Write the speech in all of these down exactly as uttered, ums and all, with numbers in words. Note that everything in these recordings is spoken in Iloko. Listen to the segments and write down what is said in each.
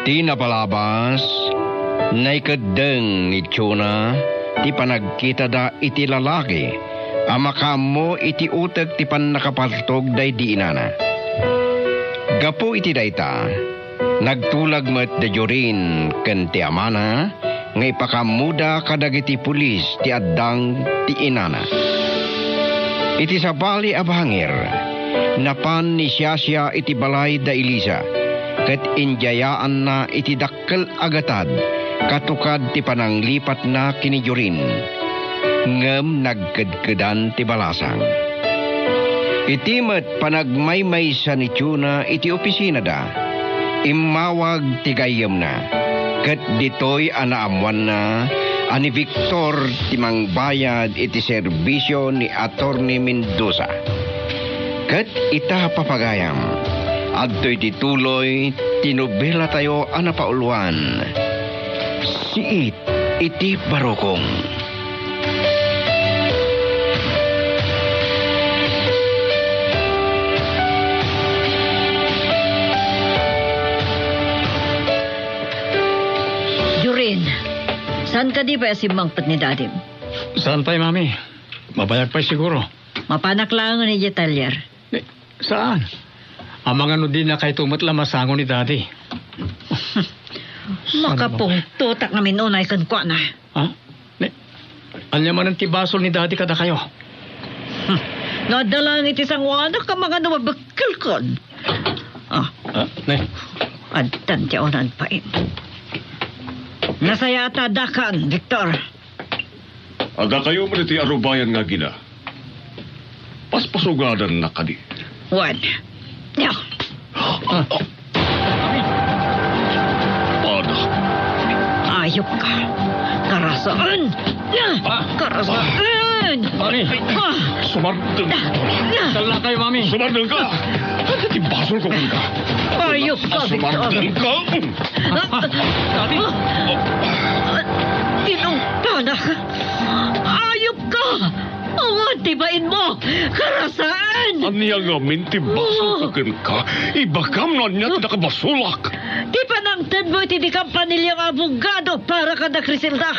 Ti napalabas, naikeddeng ni Chona ti panagkitada iti lalaki a makaammo iti utek ti pannakapaltog daydi inana. Gapu iti dayta, nagtulag met da Jorin ken ti amana nga ipakaammoda kadagiti pulis ti addang ti inana. Iti sabali a bangir, napan ni Siasia iti balay da Elisa, ket indiayaanna iti dakkel a gatad katukad ti pananglipatna ken ni Jorin. Ngem nagkedkedan ti balasang. Iti met panagmaymaysa ni Chona iti opisinada, immawag ti gayyemna, ket ditoy a naammoanna a ni Victor ti mangbayad iti serbisio ni Attorney Mendoza. Ket ita, papagayam, adtoy ti tuloy ti nobelatayo a napauluan, Siit iti Barukong. Jorin, saan kadi pay a simmangpet ni Dadim? Saan pay, Mami? Mabayag pay siguro. Mapanak laengen idiay talyer. Eh, saan? Amangan no dinakayto met la masango ni Daddy. Makapungtotak ngamin unay kenkuana. Ha? Ne, ania manen ti basol ni Daddy kadakayo? No adda laeng iti sangoanak, amangan no mabekkelkon. Ah, Ah, ne. Addan ti awanan pay. Nasayaat a addakan, Victor. Adda kayo met iti arubayan nga agina. Paspasugadanna kadi? Wen. Ah. Pada. Ayop ka. Karasaan. Ah. Karasaan. Mami. Ah. Sumardeng ka. Kalma kayo, Mami. Sumardeng ka. Ania ti basol ko kenka? Ayop ka, Victor. Sumardeng ka. Ah. Daddy. Tinungpanak. Ayop ka! Awan ti bainmo! Karasaan! Ania ngamin ti basol ko kenka? Ibagam no ania ti nakabasolak. Ti panangtedmo iti di kampaniliang abogado para kada Criselda.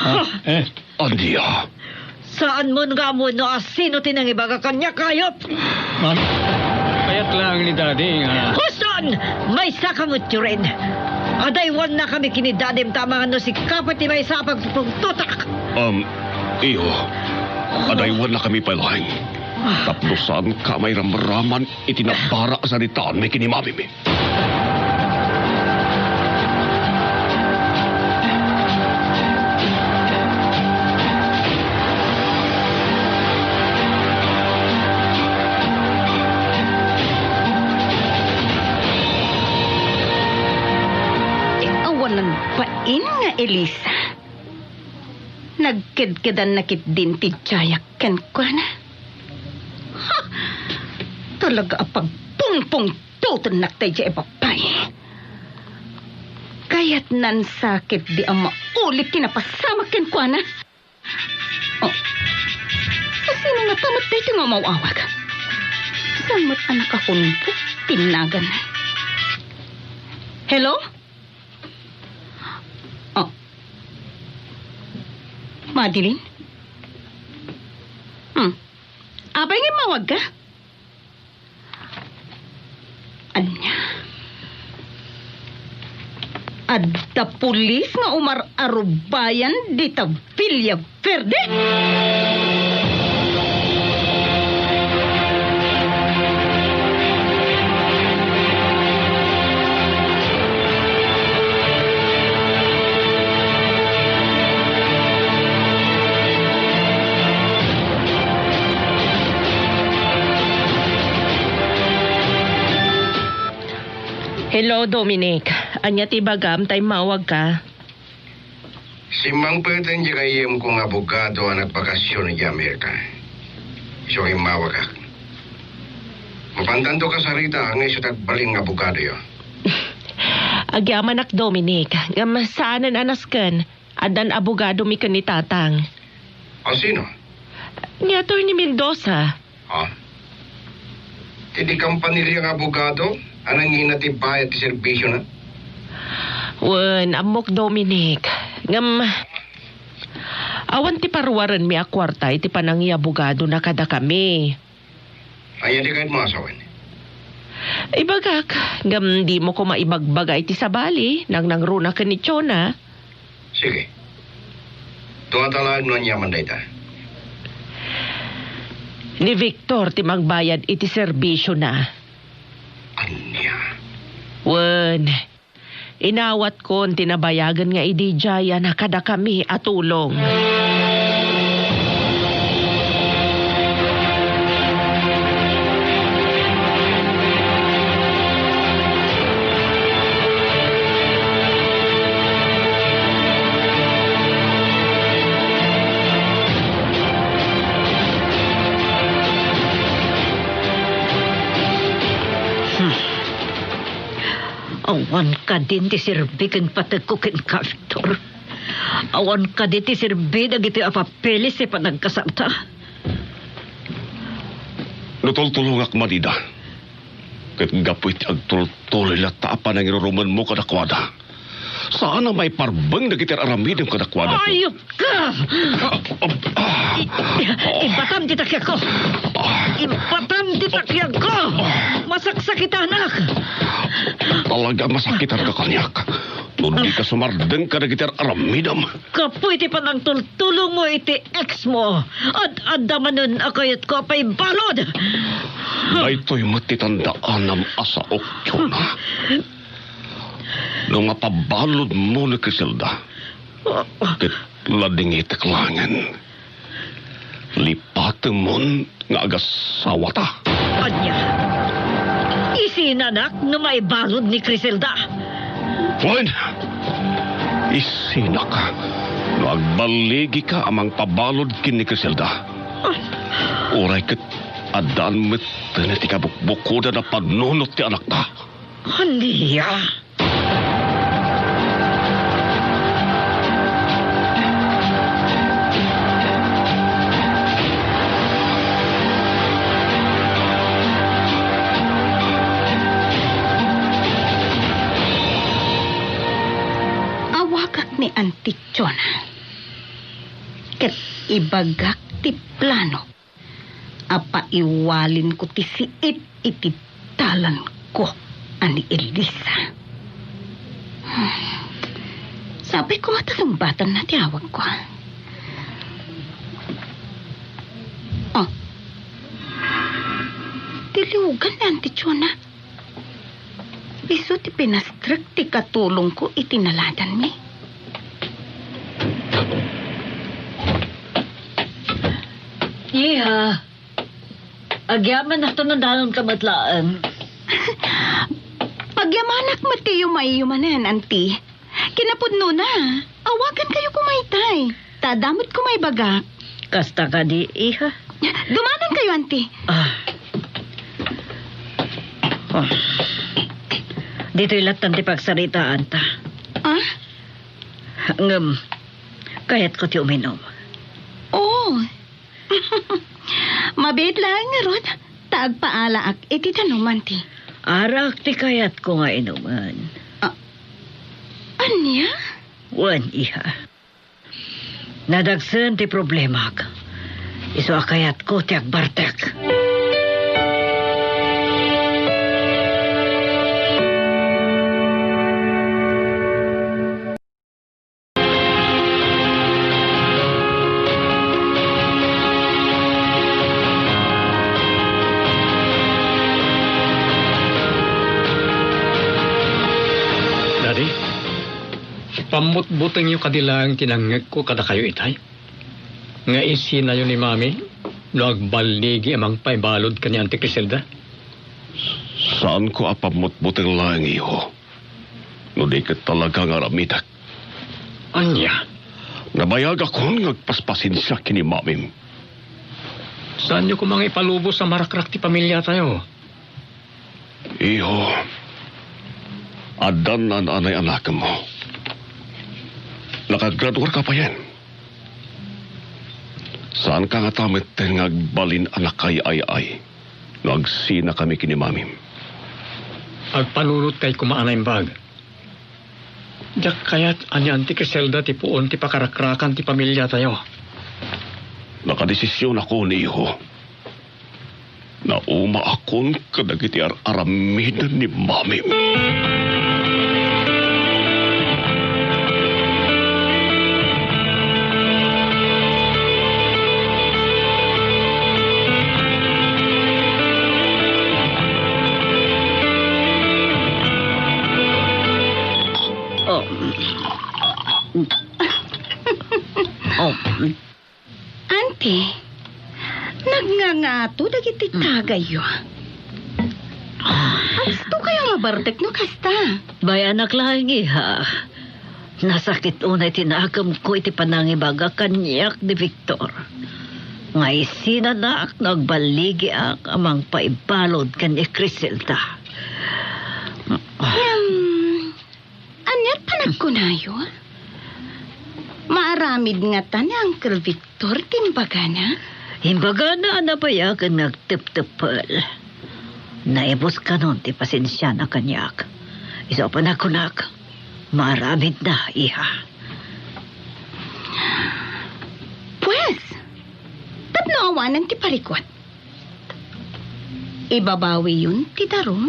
Ah, eh. Ania? Saanmon nga ammoen no asino ti nangibaga kaniak, ayop! Ma'am, kayat lang ni Daddy nga Huston! Maysaka met, Jorin. Adaywannakami ken ni Dadim ta amangan no sika pay ti maysa a pagpungtotak. Um, iyo, adaywannakami pay laeng. Tapno saanka mairamraman iti nabara a saritaanmi ken ni mamimi. Ti awanan bain nga Elisa. Nagkedkedanna ketdin ti diayak kenkuana. Ha! Talaga a pagpungpungtotennak daydiay a babai. Kayatnan sa ketdi a mauli ti napasamak kenkuana. Oh. Asino ngata met daytoy nga umaw-awag? Saan met a nakakunbok ti nagan? Hello? Oh. Madeline? Hmm. Apay nga immawagka? Ania? Adda pulis nga umar-arubayan dita Villa Verde? Hello, Dominic. Ania ti ibagam ta immawagka? Simmangpeten diay gayyemko nga abogado a nagbakasyon idiay Amerika. Isu nga immawagak. Mapantanto kasarita nga isu ti agbalin nga abogadoyo. Agyamanak, Dominic, ngem saanen a nasken. Addan abogadomi ken ni Tatang. A sino? Ni Attorney Mendoza. Ha? Ti di kampanilia nga abogado a nangina ti bayad ti serbisiona? Wen, ammok, Dominic. Ngem, awan ti paruarenmi a kuarta iti panangiabogadona kadakami. Ania ti kayatmo a sawen? Ibagak, ngem dimo koma ibagbaga iti sabali, nangnangruna ken ni Chona. Sige. Tuata laeng no aniaman dayta. Ni Victor ti mangbayad iti serbisiona. Ania? Wen, inawatkon ti nabayagen nga idiay a kadakami a tulong. Hmm. Awan kadin ti serbi ken pategko kenka, Victor. Awan kadi ti serbi dagitoy a papeles ti panagkasarta. No tultulongak man ida, ket gapu iti agtultuloy latta a panangirurumenmo kadakuada, saan a maiparbeng dagiti ar-aramidem kadakuada. Ayupka! I-, ibatam ti takiagko! Ibatam ti takiagko! Masaksakitanak! Talaga masakitanka kaniak. No dika sumardeng kadagiti ar-aramidem. Gapu iti panangtultulongmo iti ex mo, ad-adda manen a kayatko a paibalud. Daytoy met ti tandaanam a saok, Chona. No mapabaludmo ni Criselda, ket ladingitek laengen. Lipatemon nga agasawata. Ania? Isinanak no maibalud ni Criselda? Wen, isinak no agballigika a mangpabalud ken ni Criselda. Uray ket addaan met ti kabukbukodan a pannunot ti anakta. Ania? Awagak ni Auntie Chona ket ibagak ti plano a paiwalinko ti siit iti dalanko a ni Elisa. Sapay koma ta sungbatanna ti awagko, a. Oh. Ti liwgan ni Auntie Chona. Isu ti pinastrek ti katulongko iti naladanmi. Iha, agyamanak ta nadanonka met laeng. Agyamanak met ti yumayyo manen, Auntie. Kinapudnona, awagankayo koma itay. Ta adda met koma ibagak. Kasta kadi, iha? Dumanonkayo, Auntie. Ah. Oh. Ditoy lattan ti pagsaritaanta. Ah? Ngem, kayatko ti uminom. Oh. Mabiit laeng ngarud, ta agpaalaak iti danum, Auntie. Arak ti kayatko nga inumen. Ah, ania? Wen, iha. Nadagsen ti problemak. Isu a kayatko ti agbartek. Daddy, pammutbutengyo kadi laeng ti nangngegko kadakayo itay? Nga isinayo ni Mami no agballigi a mangpaibalud ken ni Auntie Criselda? Saanko a pammutbuteng laeng, iho. No di ket talaga nga aramidek. Ania? Nabayagakon nga agpaspasensia ken ni Mamim. Saanyo koma nga ipalubos a marakrak ti pamiliatayo? Iho, addan naan-anay anakemmo. Nakagraduarka payen. Saanka ngata metten nga agbalin a nakaay-ay-ay no agsinakami ken ni Mamim? Agpanunotkay koma a naimbag. Diak kayat a ni Auntie Criselda ti puon ti pakarakrakan ti pamiliatayo. Nakadesisionakon, iho. Naumaakon kadagiti ar-aramiden ni Mami. Oh. Oh. Auntie, nagngangato dagiti tagayyo. Kastokayo nga bartek no kasta? Bay-anak laeng, iha. Nasakit unay ti nakemko iti panangibaga kaniak ni Victor. Nga isinanak no agballigiak a mangpaibalud ken ni Criselda. Ngem, ania ti panagkunayo? Maaramid ngata ni Uncle Victor ti imbagana? Imbagana a nabayagen nga agtepteppel. Naibus kanon ti pasensiana kaniak. Isu a panagkunak, maaramidna, iha. Pues, tapno awanen ti parikut, ibabawiyon ti darum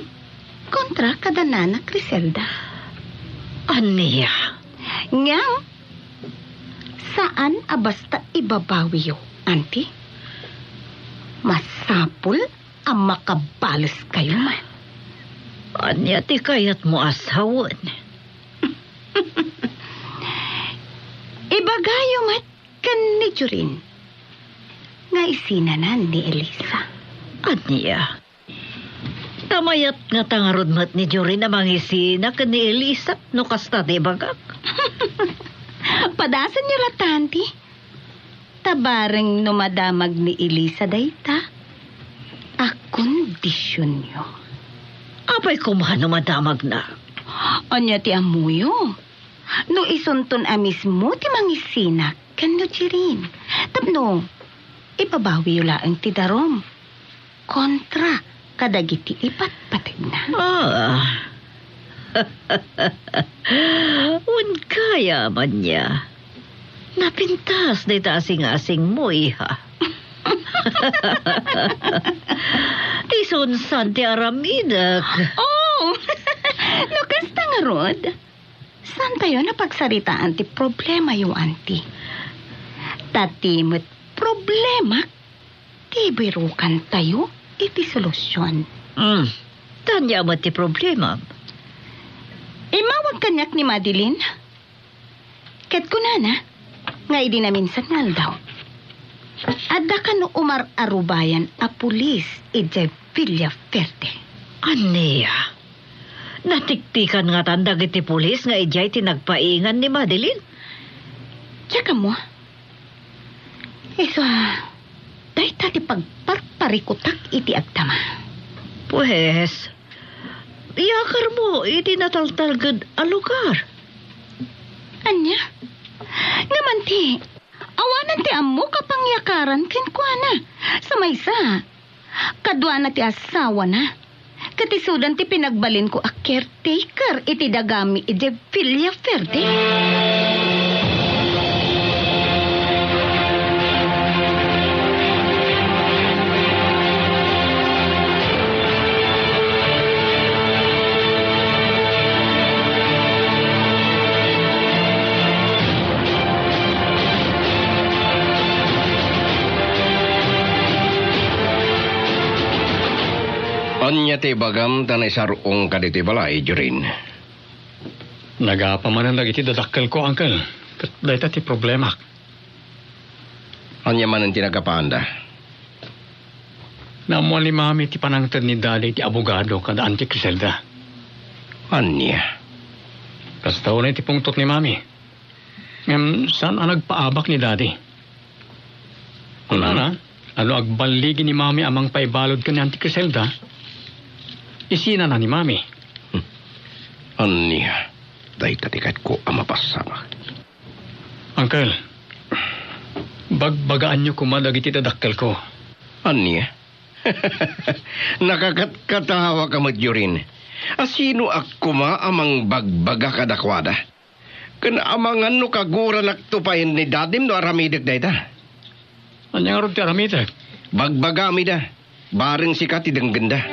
kontra kada Nana Criselda. Ania? Ngem, saan a basta ibabawiyo, Auntie. Masapul a makabaleskayo man. Ania ti kayatmo a sawen? Ibagayo met ken ni Jorin nga isinanan ni Elisa. Ania? Ta mayat ngata ngarud met ni Jorin a mangisina ken ni Elisa no kasta ti ibagak. Padasenyo latta, Auntie. Ta bareng no madamag ni Elisa dayta a kondisionyo. Apay koma no madamagna? Ania ti ammoyo? No isunton a mismo ti mangisina ken ni Jorin, tapno ibabawiyo laeng ti darum kontra kadagiti ipatpategna. Ah. Wen, gayam ania. Napintas dayta asing-asingmo, iha. Isun saan ti aramidek. Oh! No kasta ngarud, saantayo a pagsaritaan ti problemayo, Auntie. Ta ti met problemak, ti birukantayo iti solusion. Hmm. Ania met ti problemam? Immawag kaniak ni Madeline. Ket kunana nga idi naminsan nga aldaw, adda kano umar-arubayan a pulis idiay Villaverde. Ania? Natiktikan ngatan dagiti pulis nga idiay ti nagpaingan ni Madeline? Diak ammo. Isu a, dayta ti pagparparikutak iti agdama. Pues, iyakarmo iti nataltalged a lugar. Ania? Ngem, Auntie, awanen ti ammok a pangyakaran kenkuana. Sa maysa, kaduana ti asawana. Ket isudan ti pinagbalinko a caretaker iti dagami idiay Villaverde. Ania ti ibagam ta naisar-ongka ditoy balay, Jorin? Nagapa manen dagiti dadakkelko, Uncle. Ket dayta ti problemak. Ania manen ti naggapaanda? Naammoan ni Mami ti panangted ni Daddy ti abogado kada Auntie Criselda. Ania? Kasta unay ti pungtot ni Mami. Ngem saan a nagpaabak ni Daddy. Kunana, no agballigi ni Mami a mangpaibalud ken ni Auntie Criselda, isinana ni Mami. Hmm. Ania? Dayta ti kayatko a mapasama. Uncle, bagbagaanyo koma dagiti dadakkelko. Ania? Nakakatkatawa ka met, Jorin. A sinoak koma a mangbagbaga kadakuada? Ken amangan no kaguranakto pay ni dadim no aramidek dayta. Ania ngarud ti aramidek? Bagbagam ida. Bareng sika ti denggenda.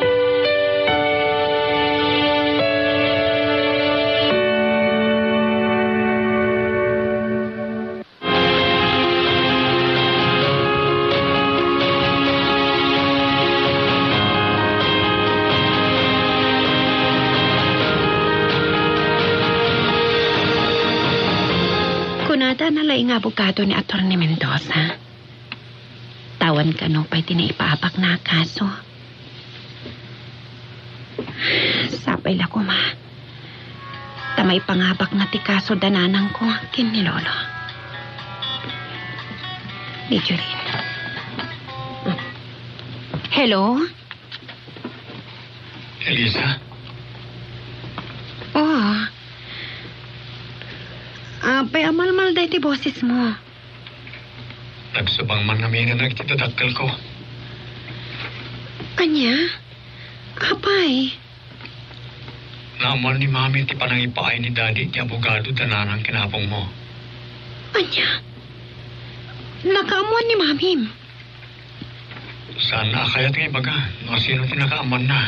Kunada, nalaing nga abogado ni Attorney Mendoza. Tawen kano pay ti naipaabakna a kaso. Sapay la koma ta maipangabakna ti kaso da nanangko ken ni Lolo. Ni Jorin. Hello? Elisa? Oh. Apay a malmalda iti bosesmo? Nagsubang man ngamin dagiti dadakkelko. Ania? Apay? Naammuan ni Mami ti panangipaay ni Daddy iti abogado da nanang ken apongmo. Ania? Nakaammuan ni Mamim? Saanna a kayat nga ibaga no asino ti nakaammuanna.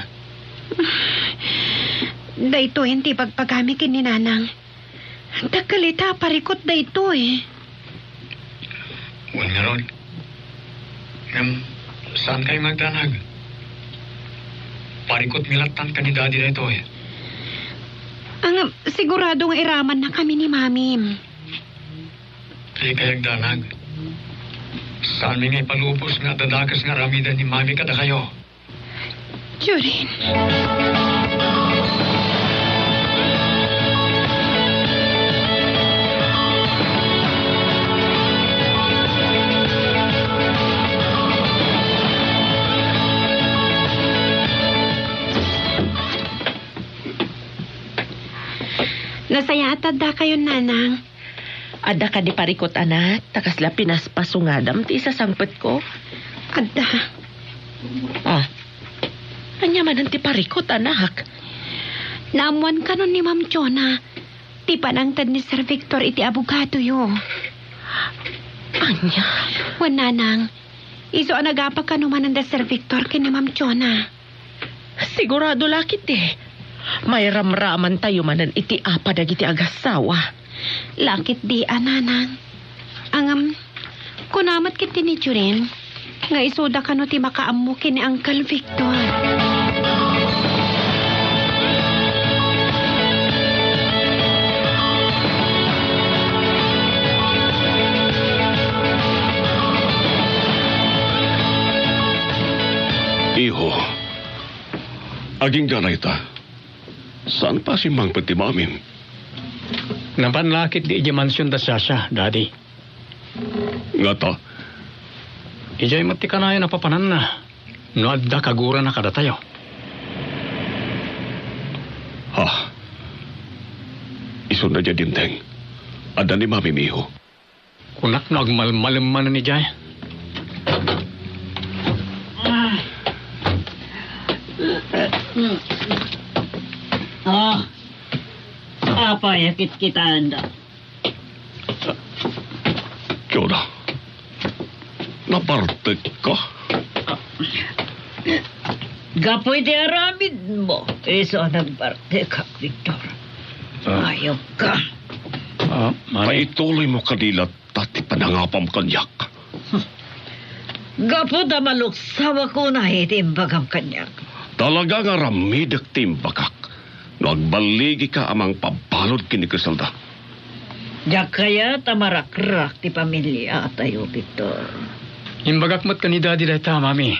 Daytoyen ti ibagbagami ken ni Nanang. Dakkel ita a parikut daytoy. Wen ngarud. Ngem, saankayo nga agdanag? Parikutmi lattan ken ni Daddy daytoy. Ngem, sigurado nga iramannakami ni Mamim. Dikay agdanag. Saanmi nga ipalubos nga adda dakes nga aramiden ni Mami kadakayo. Jorin. Nasayaat ta addakayon, Nanang. Adda kadi parikut, anak, ta kasla pinaspaso nga adam ti isasangpetko? Adda. Ah. Ania manen ti parikut, anak? Naammuan kanon ni Ma'am Jonah ti panangted ni Sir Victor iti abogadoyo. Ania? Wen, Nanang, isu a nagapa kano manen da Sir Victor ken ni Ma'am Jonah. Sigurado la ketdi. Mairamramantayo manen iti apa dagiti agassawa. La ketdi a, Nanang. Ngem, kuna met ketdi ni Jorin nga isuda kano ti makaammo ken ni Uncle Victor. Iho, agingga dayta? Saan pa simmangpet ti mamim? Napan la ketdi idiay mansion da Sasha, Daddy. Ngata? Idiay met ti kanayon a papananna no adda kagurana kadatayo. Ha? Isuna diay dimteng. Adda ni mamim, iho. Kunak no agmalmalem manen idiay. Ah, apay a kitkitaenda? Jonah, nabartekka? Gapu iti aramidmo, isu a nagbartekak, Victor. Ah. Ayokka. Ah, Mami. Paituloymo kadi latta ti panangapam kaniak. Gapu ta maluksawak unay iti imbagam kaniak. Talaga nga aramidek ti imbagak no agballigika a mangpabalud ken ni Criselda. Diak kayat a marakrak ti pamiliatayo, Victor. Imbagak met ken ni Daddy dayta, Mami.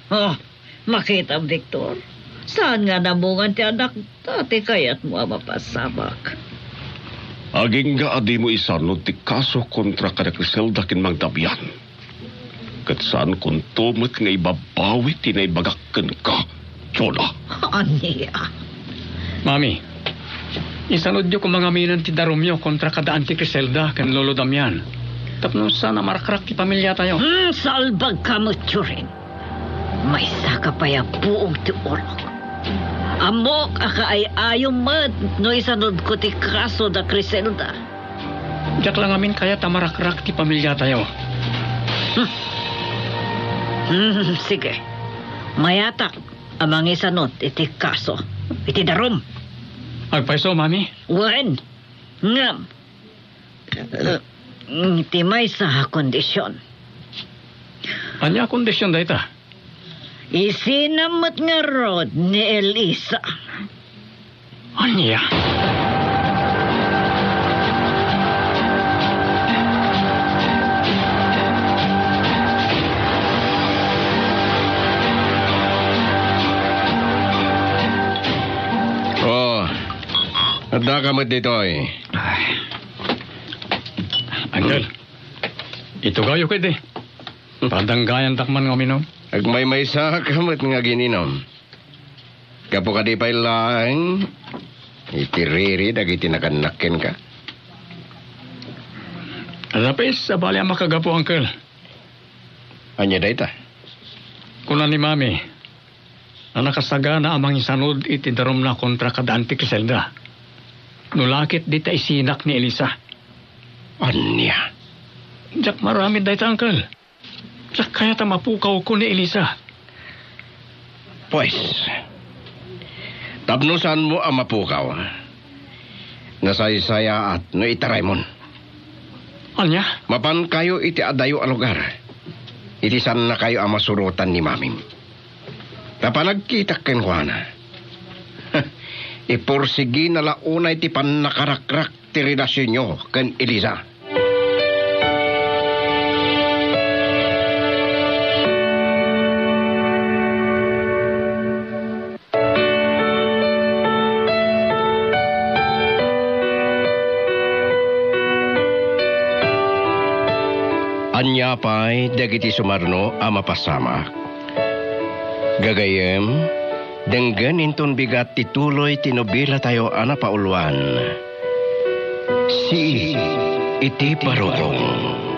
Oh, makitam, Victor. Saan nga namungan ti anakta ti kayatmo a mapasamak? Agingga a dimo isanud ti kaso kontra kada Criselda ken Mang Damian. Ket saankonto met nga ibabawi ti naibagak kenka, Jonah. Ania? Mami, isanudyo koma ngamin ti darumyo kontra kada Auntie Criselda ken Lolo Damian tapno saan a marakrak ti pamiliatayo. Hmm, salbagka met, Jorin. Maysaka pay a buong ti urok. Ammok a kaay-ayom met no isanudko ti kaso da Criselda. Diak la ngamin kayat a marakrak ti pamiliatayo. Hmm, sige. Mayatak a mangisanud iti kaso, iti darum. Agpayso, Mami? Wen, ngem, iti maysa a kondision. Ania a kondision dayta? Isinam met ngarud ni Elisa. Ania? Oh, addaka met ditoy. Ay. Uncle, itugawyo ketdi. Padanggayandak man nga uminum. Agmaymaysa ka met nga agin-inum. Gapu kadi pay laeng iti riri dagiti nagannak kenka. Adda pay sabali a makagapu, Uncle. Ania dayta? Kuna ni Mami a nakasagana a mangisanud iti darumna kontra kada Auntie Criselda. No la ket dita isinak ni Elisa. Ania? Diak maaramid dayta, Uncle. Diak kayat a mapukawko ni Elisa. Pues, tapno saanmo a mapukaw, nasaysayaat no itaraymon. Ania? Mapankayo iti adayo a lugar, iti saannakayo a masurotan ni Mamim. Ta panagkitak kenkuana, ipursigina la unay ti pannakarakrak ti relasionyo ken Elisa. Ania pay dagiti sumarno a mapasamak? Gagayyem, denggen inton bigat ti tuloy ti nobilatayo a napauluan, Sii iti Barukong.